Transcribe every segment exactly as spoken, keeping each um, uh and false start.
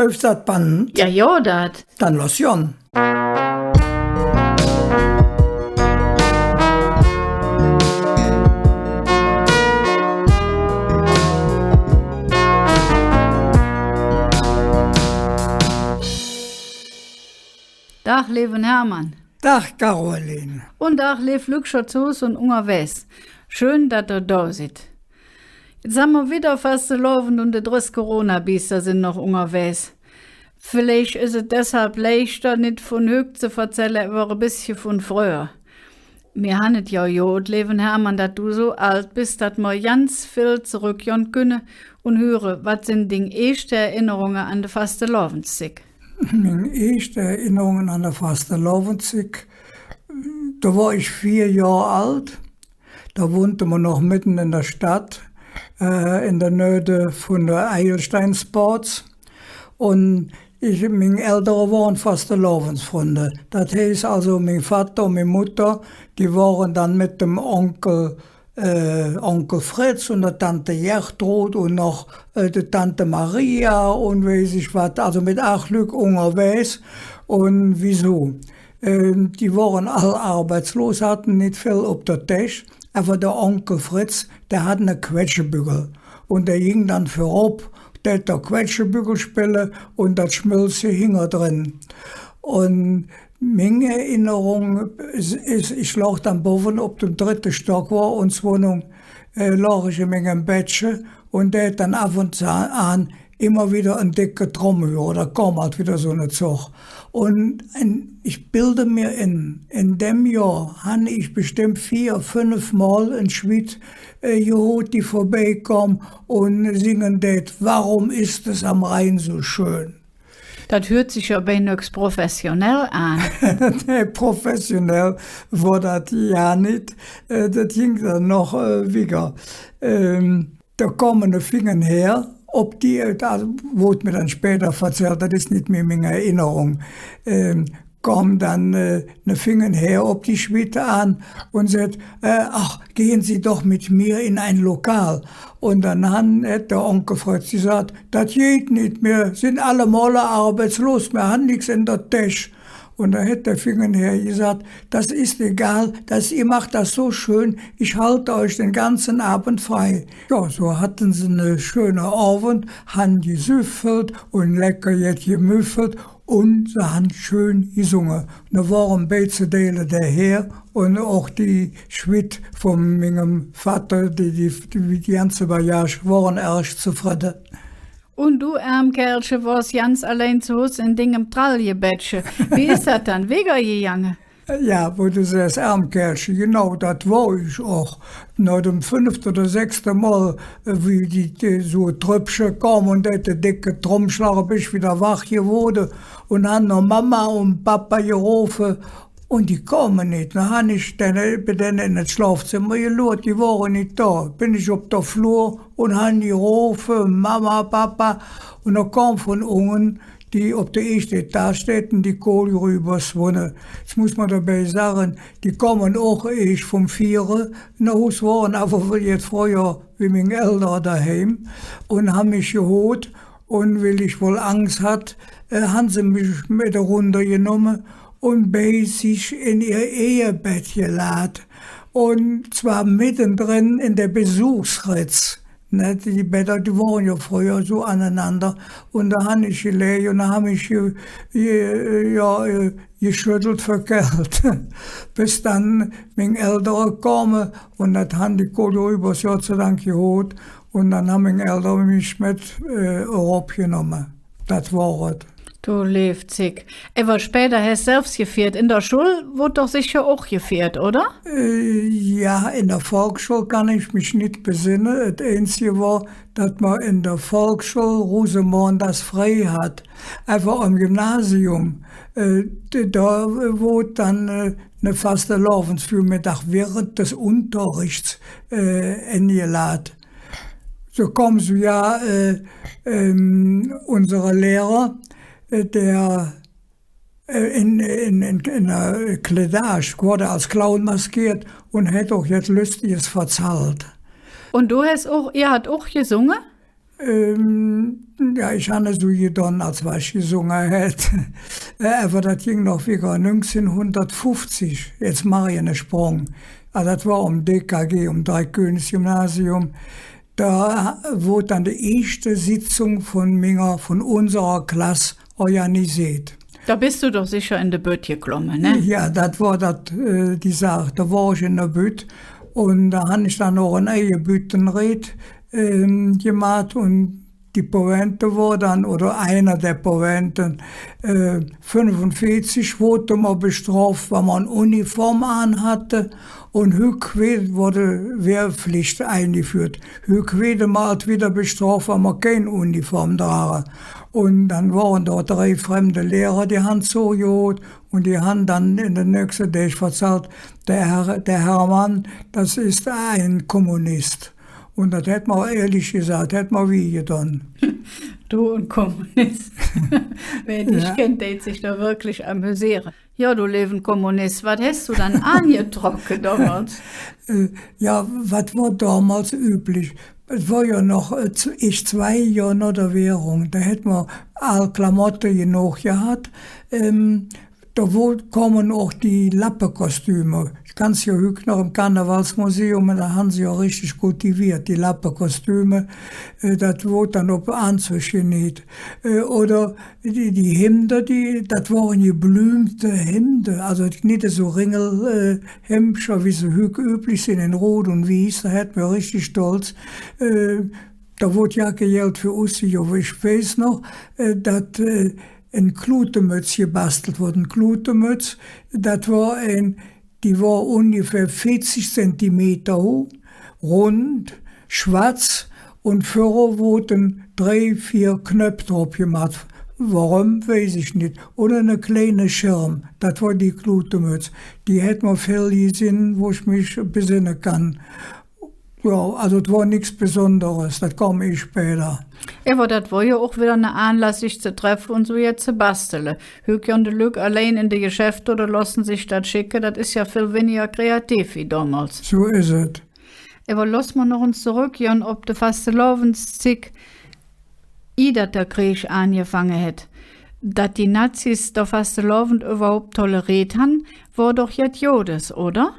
Läuf dat Band? Jo, jo, dat. Dann loss gonn. Dag, leeven Hermann. Dag, Caroline. Un Dag, leev Lückcher zo Hus un ungerwägs. Schön, dat ehr do sid. Jetz han mer widder Fastelovend un de dress Corona-Biester sin noch ungerwägs. Villeich es et deshalv leichter, nit vun hügg ze verzälle, ävver e bessche vun fröher. Mir han et jo god, leeven Hermann, dat do su ald bes, dat mer ganz vill zeröckgonn künne un hüre, wat sin ding eeschte Erinnerunge an de Fastelovendszigg? Ming eeschte Erinnerunge an de Fastelovendszigg, do wor ich veer Johr ald. Do wonnte mer noch medden en der Stadt, äh, en der Nöh vun der Eigelsteinspooz. Un ich, ming Eldere wore Fastelovendsfründe. Dat heiß alsu, ming Vatter un ming Mutter, die wore dann met dem Onkel äh, Onkel Fritz un der Tante Gertrud un noch, äh, de Tante Maria un weiß ich wat, alsu met aach Lück ungerwägs. Un wiesu? Ähm, die wore all arbeitslos, hatte nit vill op der Täsch, ävver der Onkel Fritz, dä hatt ne Quetschebüggel. Un dä ging dann vörop, dät der Quetschebüggel spille un dat Schmölzche hingerdren. Un Ming Erinnerung es, es, ich log dann bovven op dem drette Stock, wor uns Wonnung, äh, log ich en mingem Bettche un dät dann av un aan immer widder en decke Trommel hüre, do kom ald widder su ne Zog. Un en, ich bilde mer en, en däm Johr han ich bestemmp veer, fünf Mol en Schwitt, äh, gehoot, die vörbeikom un singe dät: „Warum ist es am Rhein so schön?“ Dat hürt sich jo bei nöhs professionell aan. Nä, professionell wor dat jo nit. Äh, dat ging dann noch, äh, wigger. Ähm, do kom ne finge Häär op die, äh, dat woodt mer dann späder verzällt, dat es nit mih ming Erinnerung. Ähm, kom dann, äh, ne finge Häär op die Schwitt aan un säht, äh: „Ach, gehen Sie doch mit mir in ein Lokal.“ Un dann han, hät der Onkel Fritz gesaht: „Dat geiht nit, mir sin allemole arbeitslos, mir han nix en der Täsch.“ Un do hät der finge Häär gesaht: „Das ist egal, das, ihr macht das so schön, ich halte euch den ganzen Abend frei.“ Jo, su hatte se ne schöne Ovend, han gesüffelt un lecker jet gemüffelt Un se han schön gesunge. Do wore beidse Deile, der Häär un och die Schwitt vun mingem Vatter, die, die, die ganze Bagage, wore ärg zefredde. Un do, ärm Kälche, wors ganz allein zo Hus en dingem Tralljebettche. Wie es dat dann wigger gegange? Jo, wo do sähs, ärm Kälche, genau, dat wor ich och. Noh dem fünfte oder sechste Mol, äh, wie die, die, su e Trüppche kom un dät de decke Trommschlag, ben ich widder wach gewoode un han noh Mama un Papa gerofe. Un die kome nit. Dann han ich denne, bei denne en et Schlofzemmer geluurt, die wore nit do. Ben ich op der Flur un han gerofe: „Mama, Papa.“ Un do kom vun unge die op der eeschte Etage stähte, die Kohlgrübers wonne. Jetz muss mer dobei sage, die kome och eesch vum Fiere noh Hus, wore ävver jet fröher wie ming Eldere doheim un han mich gehoot. Un weil ich wall Angs hatt, äh, han se mich met erunder genomme un bei sich en ehr Ehebett gelaht. Un zwar meddendren en der Besuchsritz. Ne, die Bedder, die wore jo fröher su anenander. Un do han ich geläge un han mich ge-, ge-, jo, äh, geschöddelt vör Käld. Bes dann ming Eldere kome, un dat han die Kohlgrübers Gott sei Dank gehoot. Un dann han ming Eldere mich met, äh, eropgenomme. Dat wor et. Do leev Zigg. Ävver späder häs selvs gefiert. En der Schull woodt doch secher och gefiert, oder? Äh, jo, en der Volksschull kann ich mich nit besenne. Et einzige wor, dat mer en der Volksschull Rusemondags frei hatt. Ävver am Gymnasium, äh, d-, do woodt dann, äh, ne Fastelovendsvürmeddag während des Unterrichts, äh, engelaht. Do kom su, jo, äh, ähm, unse Lehrer, äh, dä, äh, en, en, en, en ener Kleidage, woodt als Clown maskeet un hät och jet Löstiges verzallt. Un do häs och, ehr hat och gesunge? Ähm, jo, ich han esu gedon, als wat ich gesunge hät. Äh, ävver dat ging noch wigger. Nüngzehnhundertfuffzig, jetz maache ich ene Sprung. Ah, dat wor om D K G, om Dreikönigsgymnasium. Do woodt dann de eeschte Sitzung vun minger, vun unserer Klass organiseet. Do bes do doch secher en de Bütt geklomme, ne? Jo, dat wor dat, äh, die Saach. Do wor ich en der Bütt un do han ich dann och en eige Büttenred, ähm, gemaht un die Pointe wor dann, oder einer der Pointen, äh, fünfundvierzig woodte mer bestrof, wann mer en Uniform aan hatte, un hügg weed, woodt Wehrpflicht eingeföhrt. Hügg weede mer ald widder bestrof, wann mer kein Uniform drage. Un dann wore do drei fremde Lehrer, die han zogehoot un die han dann en de nächste Dag verzallt, der Herr, der Hermann, das ist ein Kommunist. Un dat hät mer, ehrlich gesaht, hät mer wih gedon. Do, en Kommunis. Wä dich kennt, dät sich do wirklich amüsiere. Jo, do leeve Kommunis, wat häs do dann aangetrocke domols? Äh, jo, wat wor domols üblich? Et wor jo noch, äh, z-, ich zwei Johr noh der Währung. Do hät mer aal Klamotte genog gehatt. Ähm, Do woodt, kome och die Lappekostüme. Kanns jo hügg noch em Karnevalsmuseum, do han se jo richtig kultiviert, die Lappekostüme. Äh, dat woodt dann op Aanzög genäht. Äh, oder die, die Hemde, die, dat wore geblümte Hemde, alsu nit esu Ringel-, äh, Hemdcher, wie se hügg üblich sin, en Rud un Wieß, do hät mer richtig stolz. Äh, do woodt jo kei Geld för usgegovve. Ich weiß noch, äh, dat, äh, en Klutemötz gebastelt woodt. En Klutemötz, dat wor en, die wor ungefähr veezig Zentimeter huh, rund, schwatz, un vörre woodte drei, veer Knöpp drop gemaht. Woröm, weiß ich nit. Un ene kleine Schirm, dat wor die Klutemötz. Die hät mer vill gesinn, wo ich mich besenne kann. Jo, alsu et wor nix Besonderes, dat kom eesch späder. Ävver dat wor jo och widder ne Aanlass, sich ze treffe un su jet ze bastele. Hügg gonn de Lück allein en de Geschäfte oder looße sich dat schecke, dat es jo vill winniger kreativ wie domols. Su es et. Ävver loss mer noch ens zoröck gonn op de Fastelovendszigg, ih dat der Kreeg aangefange hät. Dat die Nazis der Fastelovend üvverhaup tolereet han, wor doch jet Godes, oder?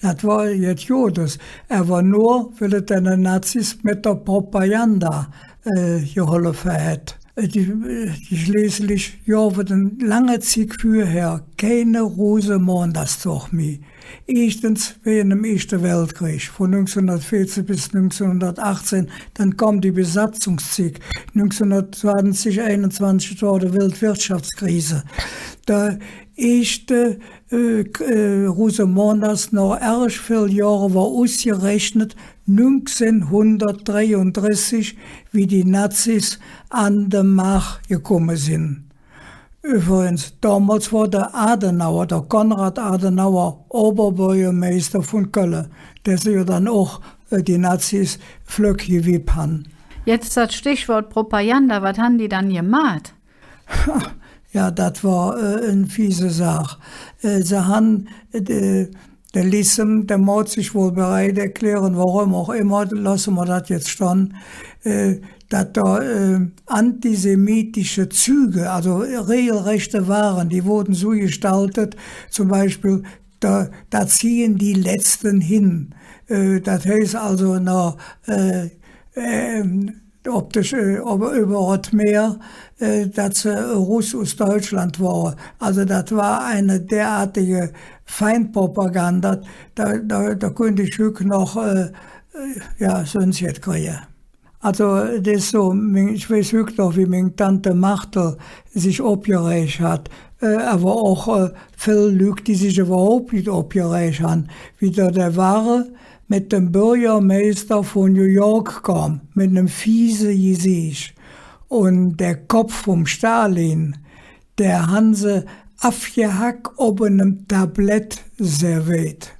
Dat wor jet Godes, ävver nor, weil et dä Nazis met der Propaganda, äh, geholfe hät. Äh, die, äh, die schleeßlich, jo, för en lange Zigg vürher keine Rusemondagszog mih. Eeschtens wäge dem Eeschte Weltkreeg, vun nüngzehnhundertveezehn bes nüngzehnhundertachzehn, dann kom die Besatzungszigg, nüngzehnhundertzwanzig, einunzwanzig wor de Weltwirtschaftskrise. Do eeschte, äh, k-, äh, Rusemondags noh ärg vill Johre wor usgerechnet nüngzehnhundertdreiundressig, wie die Nazis an de Maach gekumme sin. Üvvrigens, domols wor der Adenauer, der Konrad Adenauer, Oberbürgermeister vun Kölle, dä se jo dann och, äh, die Nazis flöck gewipp han. Jetz dat Stichwood Propaganda, wat han die dann gemaht? Jo, dat wor, äh, en fiese Saach. Äh, se han, äh, der Lissem, dä moot sich wall bereit erkläre, woröm och immer, looße mer dat jetz stonn, äh, dat do, äh, antisemitische Züge, alsu regelrechte Wage, die woodte su gestaltet, zom Beispill, da, da ziehen die Letzten hin. Äh, dat heiß alsu, noh, äh, ähm, op de, äh, op, üvver et Meer, äh, dat se Russe us Deutschland wore. Alsu dat wor en derartige Feinpropaganda, do, do, do künnt ich hügg noch, äh, äh, jo, söns jet krige. Alsu, et es su, ming, ich weiß hügg noch, wie ming Tant Martel sich opgeräg hät, äh, ävver och, äh, vill Lück, die sich üvverhaup nit opgeräg han, wie do dä Wage met dem Bürgermeister vun New York kom, met nem fiese Geseech. Un dä Kopp vum Stalin, dä han se avgehack op enem Tablett serveet.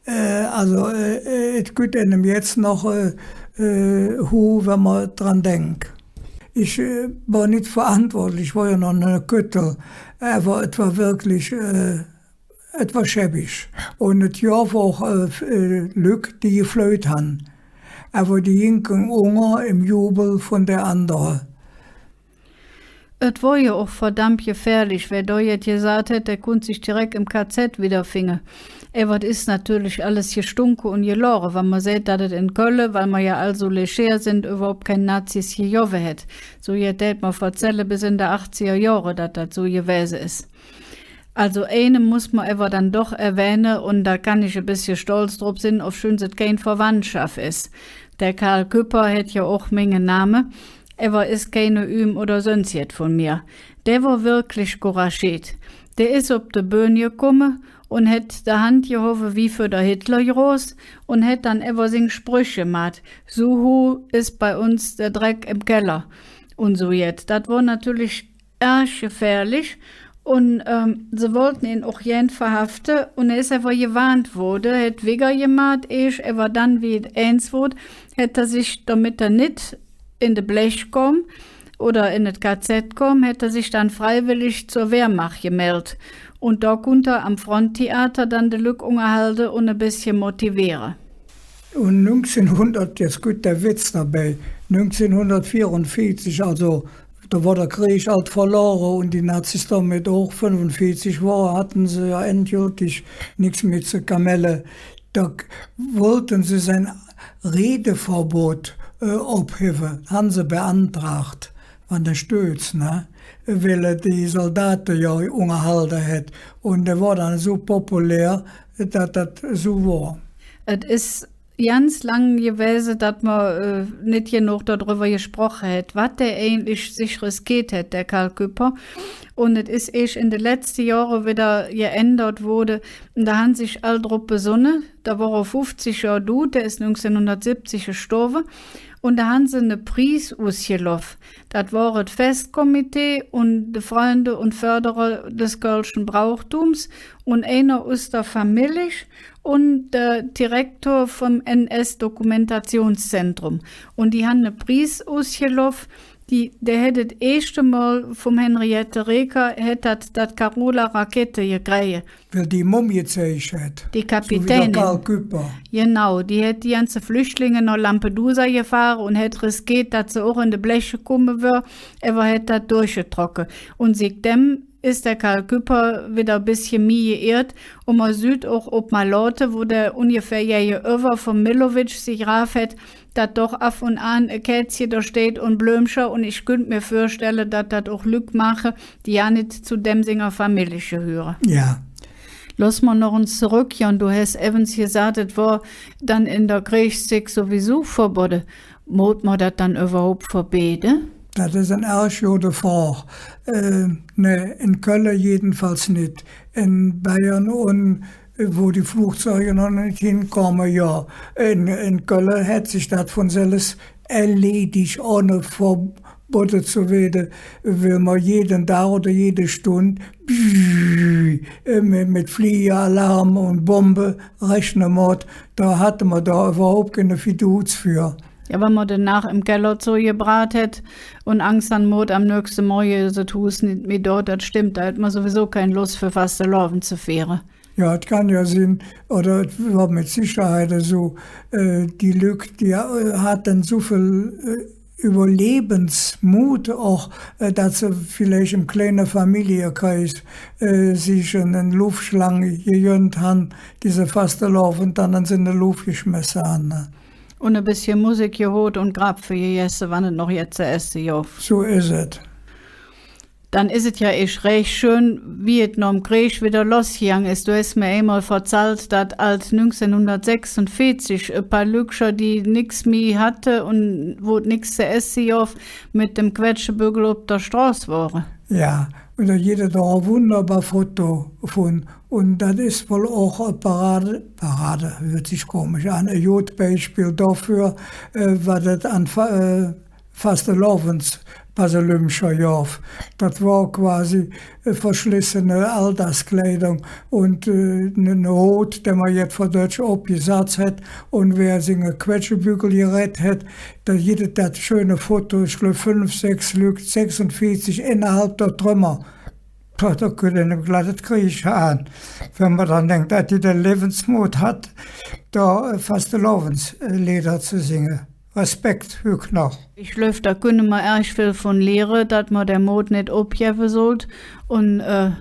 Äh, alsu, äh, äh, et kütt einem jetz noch, äh, äh, huh, wann mer dran denk. Ich, äh, wor nit verantwortlich, ich wor jo noch ne Köttel, ävver et wor wirklich, äh, et wor schäbbig. Un et gov och, äh, f-, äh, Lück, die gefleut han. Ävver die gingke unger em Jubel vun der andere. Et wor jo och verdammp gefährlich. Wä do jet gesaht hät, dä kunnt sich direk em K Z widderfinge. Ävver et es natörlich alles gestunke un geloge, wann mer säht, dat et en Kölle, weil mer jo all su leger sin, üvverhaup kein Nazis gegovve hät. Su jet dät mer verzälle bes en de achtziger Johre, dat dat su gewäse es. Also eine muss mer ävver dann doch erwähne, un do kann ich e bessche stolz drop sin, ovschüns et kein Verwandtschaff es. Der Karl Küpper hät jo och minge Name, ävver es keine Ühm oder söns jet vun mir. Dä wor wirklich couragiert. Dä es op de Bühn gekumme un hät de Hand gehovve wie för der Hitlergruß un hät dann ävver sing Sprüch gemaht. Su huh es bei uns der Dreck em Keller un su jet. Dat wor natörlich ärg gefährlich. Un, ähm, se wollte in och gään verhafte. Un hä es ävver gewarnt woode, hät wigger gemaht, eesch ävver dann, wie et ääns woodt, hät hä sich, domet hä nit en de Blech kom oder en et K Z kom, hät hä sich dann freiwillig zor Wehrmacht gemeldt. Un do kunnt hä am Fronttheater dann de Lück ungerhalde un e bessche motiviere. Un nüngzehnhundert, jetz kütt der Witz dobei, nüngzehnhundertveerunveezig, also do wor der Kreeg ald verlore un die Nazis domet och, fünfunveezig wor, hatte se jo endgültig nix mih ze kamelle. Do k-, wollte se sing Redeverbot, äh, ophevve, han se beantragt, wann der stöötz, ne? Weil hä die Zaldate jo ungerhalde hät. Un dä wor dann su populär, dat dat su wor. Et es ganz lang gewäse, dat mer, äh, nit genog dodrüvver gesproche hät, wat dä eigentlich sich riskeet hät, der Karl Küpper. Un et es eesch en de letzte Johre widder geändert woode. Un do han sich all drop besonne, do wor hä fuffzig Johr dud, dä es nüngzehnhundertsibbzig gestorve. Un do han se ne Pries usgelovve. Dat wor et Festkomitee un de Freunde und Förderer des kölschen Brauchtums un einer us der Famillich un der Direktor vum N-S-Dokumentationszentrum. Un die han ne Pries usgelovve, die, dä hät et eeschte Mol vum Henriette Reker, hät dat, dat Carola Rakete gekräge. Weil die Mumm gezeig hät. Die Kapitänin. Su wie der Karl Küpper. Genau, die hät die ganze Flüchtlinge noh Lampedusa gefahre un hät riskeet, dat se och en de Bleche kumme wör, ävver hät dat durchgetrocke. Un zick däm es der Karl Küpper widder e bessche mih geehrt, un mer süht och op Melote, wo dä ungefähr gägeüvver vum Millowitsch si Grav hät, dat doch av un aan e Kääzche do steiht un Blömcher, un ich künnt mir vürstelle, dat dat och Lück maache, die jo nit zo däm singer Famillich gehüre. Jo. Loss mer noch ens zoröck, Jan, do häs evvens gesaht, et wor dann en der Kreegszigg sowieso verbodde. Moot mer dat dann üvverhaup verbeede? Dat es en ärg gode Frog. Äh, nä, en Kölle jedenfalls nit. En Bayern un, äh, wo die Flugzeuge noch nit hinkome, jo. En, en Kölle hät sich dat vun selvs erledigt, ohne verbodde ze wääde, weil mer jeden Dag oder jede Stund, äh, met, met Fliegeralarm un Bombe rechne moot. Do hatt mer do üvverhaup keine Fiduz för. Jo, wann mer de Naach em Keller zogebraht hät un Angs han moot, am nöchste Morge es et Huus nit mih do, dat stemmp, do hät mer sowieso kein Loss för Fastelovend ze fiere. Jo, et kann jo sin, oder et wor met Secherheit esu, äh, die Lück, die, äh, hatte su vill, äh, Üvverlevvensmut och, äh, dat se villeich em kleine Familljekreis, äh, sich en, en Luffschlang gegönnt han, die se Fastelovend dann en de Luff geschmesse han, ne? Un e bessche Musik gehoot un Grapfe gegesse, wann et noch jet ze esse gov. Su es et. Dann es et jo eesch rääch schön, wie et nohm Kreeg widder lossgegange es. Do häs mer eimol verzallt, dat ald nüngzehnhundertsechsunveezig e paar Lückcher, die nix mih hatte un wo et nix ze esse gov, met dem Quetschebüggel op der Stroß wore. Jo, un do gitt et och e wunderbar Foto vun. Un dat es wall och e Parade, Parade hürt sich komisch aan, e god Beispill doför, äh, wat et an Fa-, äh, Fastelovendspaselümpcher gov. Dat wor quasi, äh, verschlessene Alldagskleidung un, äh, ne, ne Hot, dä mer jet verdötsch opgesatz hät. Un wä singe Quetschebüggel gerett hät, do gitt et dat schöne Foto, ich gläuv, fünf, sechs Lück, sechsunveezig, innerhalv der Trümmer. Boah, do kütt einem glatt et Kriesche aan, wann mer dann denkt, dat die der Levvensmot hatt, do, äh, Fastelovendsleeder ze singe. Respekt, hügg noch. Ich gläuv, do künne mer ärg vill vun liere, dat mer der Mot nit opgevve sollt un, äh,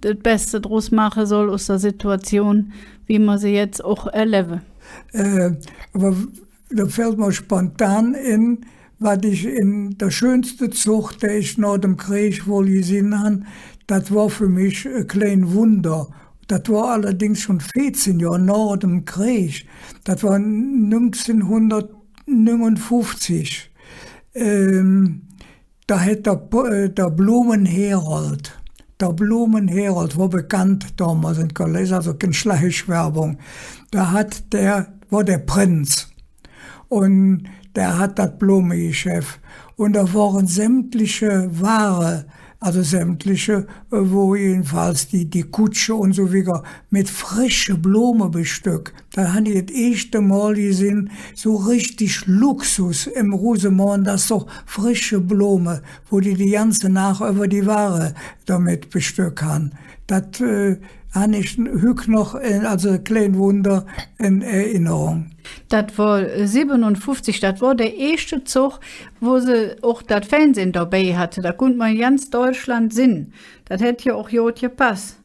et Beste drus maache soll us der Situation, wie mer se jetz och erlevve. Äh, ävver w-, do fällt mer spontan en, wat ich en der schönste Zog, dä ich noh dem Kreeg wall gesinn han, dat wor för mich e klein Wunder. Dat wor allerdings schon veezehn Johr noh dem Kreeg. Dat wor nüngzehnhundertnünggenuffzig. Ähm, do hät der P-, äh, der Blumenherold, der Blumenherold, wor bekannt domols en Kölle, es also kein Schleichwerbung. Do hät dä, wor dä Prinz. Un dä hatt dat Blomegeschäff. Un do wore sämtliche Wage, also sämtliche, äh, wo jedenfalls die, die Kutsche un su wigger met frische Blome bestöck. Do han ich et eeschte Mol gesinn, su richtig Luxus em Rusemondagszog, frische Blome, wo die die ganze Naach üvver die Wage domet bestöck han. Dat, äh, han ich hügg noch, äh, als e klein Wunder en Erinnerung. Dat wor, äh, sibbenunnfuffzig, dat wor der eeschte Zog, wo se och dat Fernsehen dobei hatte. Do kunnt mer ganz Deutschland sinn. Dat hät jo och god gepass.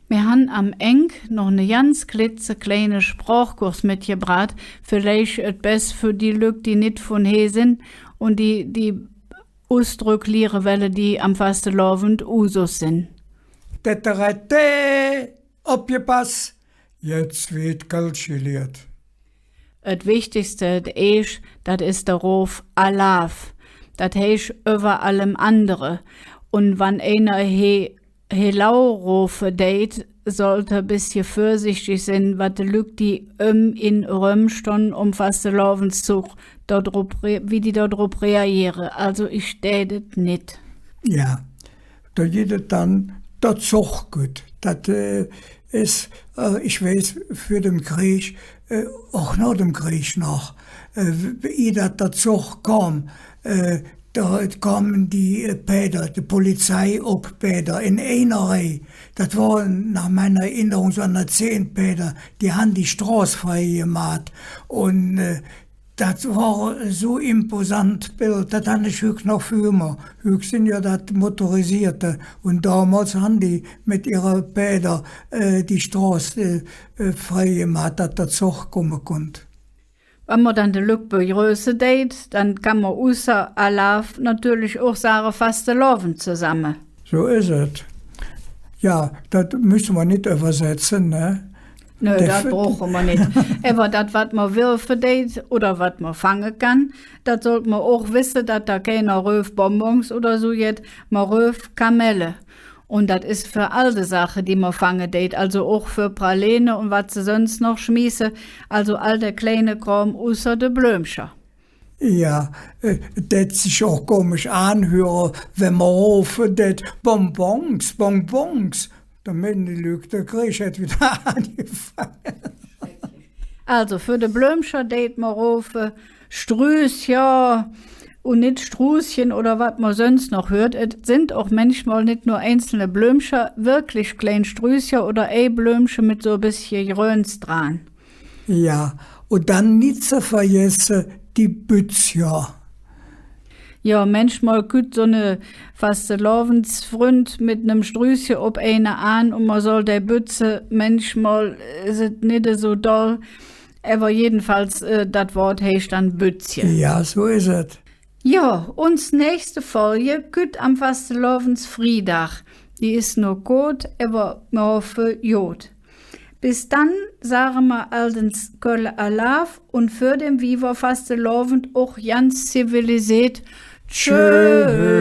Mir han am Engk noch ne ganz klitzekleine Sprochkurs metgebraht, villeich et bess för die Lück, die nit vun hee sin un die, die Usdröck liere welle, die am Fastelovend Usus sin. Täterätä, opgepass, jetz weed Kölsch geliert. Et Wichtigste, et eesch, dat es der Rof Alaaf. Dat heiß üvver allem andere. Un wann einer he Helau rofe deit, sollt e bessche vürsichtig sin, wat de Lück, die öm in röm stonn om Fastelovendszog, do drop re-, wie die do drop reagiere. Also ich dät et nit. Jo, do gitt et dann der Zog kütt. Dat, äh, es, äh, ich weiß, för dem Kreeg, äh, och noh dem Kreeg noch, äh, w-, wie dat der Zog kom, äh, Do kome die, äh, Pääder, de Polizei op Pääder en einer Reih. Dat wore noh miner Erinnerung su an de zehn Pääder, die han die Stroß frei gemaht. Un, äh, dat wor su imposant Beld, dat han ich hügg noch för immer. Hügg sin jo dat Motorisierte. Un domols han die met ehre Pääder, äh, die Stroß, äh, äh, frei gemaht, dat der Zog kumme kunnt. Wann mer dann de Lück begröße deit, dann kann mer usser Alaaf natörlich och sage, Fastelovend zesamme. Su es et. Jo, dat müsse mer nit üvversetze, ne? Nö, dat bruche mer nit. Ävver dat, wat mer werfe deit oder wat mer fange kann, dat sollt mer och wesse, dat do keiner röf Bonbons oder su jet, mer röf Kamelle. Un dat es för all de Saache, die mer fange deit, also och för Pralinen un wat se söns noch schmieße, also all der kleine Krom, usser de Blömcher. Jo, äh, dat sich och komisch aanhüre, wann mer rofe deit: Bonbons, Bonbons. Do meine die Lück, der Kreeg hät widder aangefange. Also, för de Blömcher deit mer rofe, Strüßcher un nit Strußchen oder wat mer söns noch hürt. Et sin och mänchmol nit nor einzelne Blömcher, wirklich klein Strüßcher oder ei Blömche met su e bessche Gröns dran. Jo, un dann nit ze vergesse, die Bützcher. Jo, mänchmol kütt su ne Fastelovendsfründ met nem Strüßche op eine aan un mer soll der bütze, mänchmol es et nit esu doll, ävver jedenfalls, äh, dat Wood heiß dann Bützche. Jo, su es et. Jo, uns nächste Folg kütt am Fastelovendsfriedag. Die es nor koot, ävver mer hoffe god. Bes dann sage mer allt ens Kölle Alaaf un för dem Wieverfastelovend och ganz ziviliseet: Tschö.